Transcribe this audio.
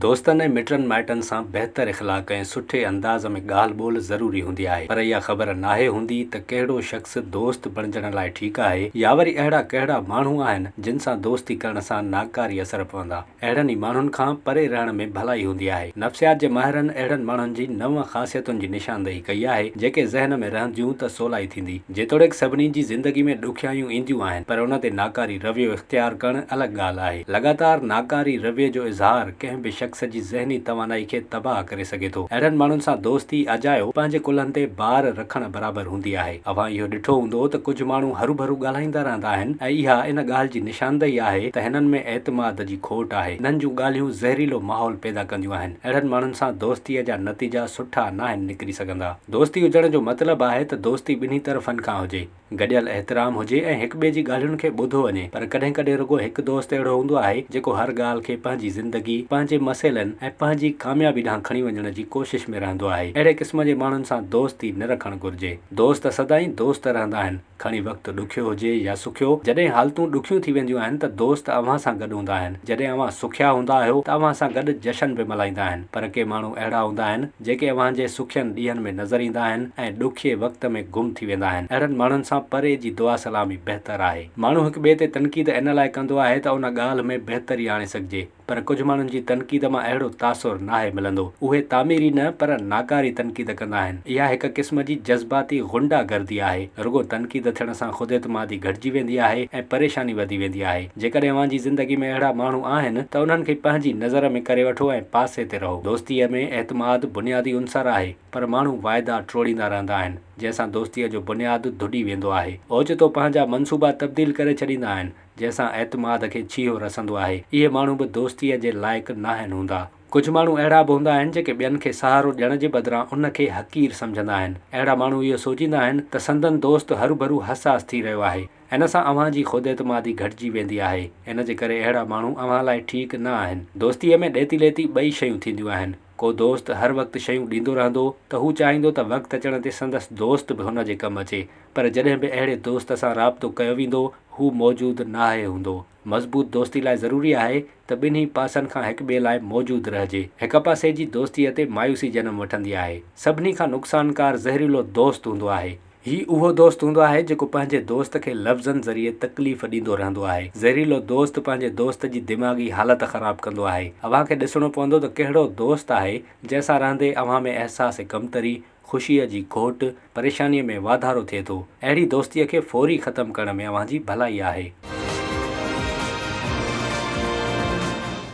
دوستن ۽ مٽن مائٽن سان بهتر اخلاق ۽ سٺي انداز ۾ ڳالهه ٻولهه ضروري هوندي آهي پر اها خبر ناهي هوندي ته ڪهڙو شخص دوست بڻجڻ لاء ٺيڪ آهي يا وري اهڙا ڪهڙا ماڻهو آهن جن سان دوستي ڪرڻ سان ناڪاري اثر پوندا. اهڙن ئي ماڻهن کان پري رهڻ ۾ ڀلائي هوندي آهي. نفسيات جي ماهرن اهڙن ماڻهن جي نون خاصيتن جي نشاندهي ڪئي آهي جيڪي ذهن ۾ رهنديون ته سولائي ٿيندي. جيتوڻيڪ سڀني جي زندگي ۾ ڏکيائيون اينديون آهن پر ان تي ناڪاري رويو اختيار ڪرڻ الڳ ڳالهه آهي. لڳاتار ناڪاري رويي جو اظهار ڪنهن به شخص جي ذهني توانائي کي تباهه ڪري سگهي ٿو. اهڙن ماڻهن سان دوستي اجايو پنهنجي ڪلهن تي بار رکڻ برابر هوندي آهي. اوهان اهو ڏٺو هوندو ته ڪجهه ماڻهو هروڀرو ڳالهائيندا رهندا آهن ۽ اها ان ڳالهه جي نشاندهي آهي ته هنن ۾ اعتماد جي کوٽ آهي. انهن جون ڳالهيون زهريلو ماحول پيدا ڪنديون آهن. اهڙن ماڻهن سان دوستيء جا نتيجا سٺا ناهن نڪري سگهندا. دوستي هجڻ جو مطلب آهي ته دوستي ٻنهي طرفن کان هجي، گڏيل احترام هجي ۽ هڪ ٻئي جي ڳالهين کي ٻڌو وڃي پر ڪڏهن ڪڏهن رڳو هڪ دوست اهڙو هوندو آهي جيڪو هر ڳالهه کي پنهنجي زندگي، پنهنجي مسئلن ۽ پنهنجي ڪاميابي ڏانهن کڻي وڃڻ جي ڪوشش ۾ رهندو آهي. اهڙي قسم جي ماڻهن سان دوستي نه رکڻ گهرجي. دوست سدائين دوست رهندا آهن. کڻي وقت ڏکيو هجي يا سکيو، جڏهن حالتون ڏکيون ٿي وينديون آهن ته دوست اوهان سان گڏ هوندا آهن، جڏهن اوهان سکيا هوندا آهيو ته اوهان سان گڏ جشن به ملهائيندا آهن، پر ڪي ماڻهو اهڙا هوندا آهن جيڪي اوهان جي سکين ڏينهن ۾ نظر ايندا آهن ۽ ڏکئي وقت ۾ گم ٿي ويندا آهن، اهڙن ماڻهن سان پري جي دعا سلام ئي بهتر آهي. ماڻهو هڪ ٻئي تي تنقيد ان لاء ڪندو آهي ته ان ڳالهه ۾ بهتري آڻي سگهجي. پر ڪجهه ماڻهن جي تنقيد مان اهڙو تاثر ناهي ملندو. اهي تعميري نه پر ناڪاري تنقيد ڪندا آهن. اها هڪ قسم جي جذباتي غنڊا گردي آهي. رڳو تنقيد ٿيڻ سان خود اعتمادي گهٽجي ويندي آهي ۽ پريشاني وڌي ويندي آهي. جيڪڏهن اوهان جي زندگي ۾ اهڙا ماڻهو آهن ته انهن کي پنهنجي نظر ۾ ڪري وٺو ۽ پاسي تي رهو. دوستيء ۾ اعتماد بنيادي عنصر آهي پر ماڻهو واعدا ٽوڙيندا رهندا آهن جنهن سان دوستيء جو بنياد ڌڏي ويندو آهي. اوچتو پنهنجا منصوبا تبديل ڪري ڇڏيندا آهن. جنهن سان اعتماد کي ڇيهو رسندو آهي. اهي ماڻهو به دوستيء جي لائق ناهن هوندا. ڪجهه ماڻهو اهڙا به هوندا آهن جيڪي ٻين کي سهارو ڏيڻ جي بدران ان کي حقير سمجهندا آهن. اهڙا ماڻهو اهو سوچيندا آهن ته سندن دوست هروڀرو حساس ٿي رهيو آهي. ان سان اوهان جي خود اعتمادي گهٽجي ويندي آهي. ان جي ڪري اهڙا ماڻهو اوهان لاء ٺيڪ نه آهن. دوستيء ۾ ڏيتي ليتي ٻئي شيون ٿينديون آهن. ڪو دوست هر وقت شيون ڏيندو رهندو ته هو چاهيندو ته وقت اچڻ تي سندس دوست به هن جي ڪم اچي پر جڏهن به اهڙي دوست سان رابطو ڪيو ويندو هو موجود ناهي هوندو. مضبوط دوستي لاء ضروري آهي ته ٻنهي پاسن کان هڪ ٻئي لاء موجود رهجي. هڪ پاسي جي دوستيء تي مايوسي جنم وٺندي آهي. سڀني کان نقصانڪار زهريلو دوست هوندو آهي. هي اهو دوست هوندو آهي جيڪو پنهنجي دوست کي لفظن ذريعي تڪليف ڏيندو رهندو آهي. زهريلو دوست پنهنجي دوست جي دماغي حالت خراب ڪندو آهي. اوهان کي ڏسڻو پوندو ته ڪهڙو دوست آهي جنهن سان رهندي اوهان ۾ احساس ڪمتري، خوشيء جي کوٽ، پريشانيء ۾ واڌارو ٿئي ٿو. اهڙي دوستيء کي فوري ختم ڪرڻ ۾ اوهان جي ڀلائي آهي.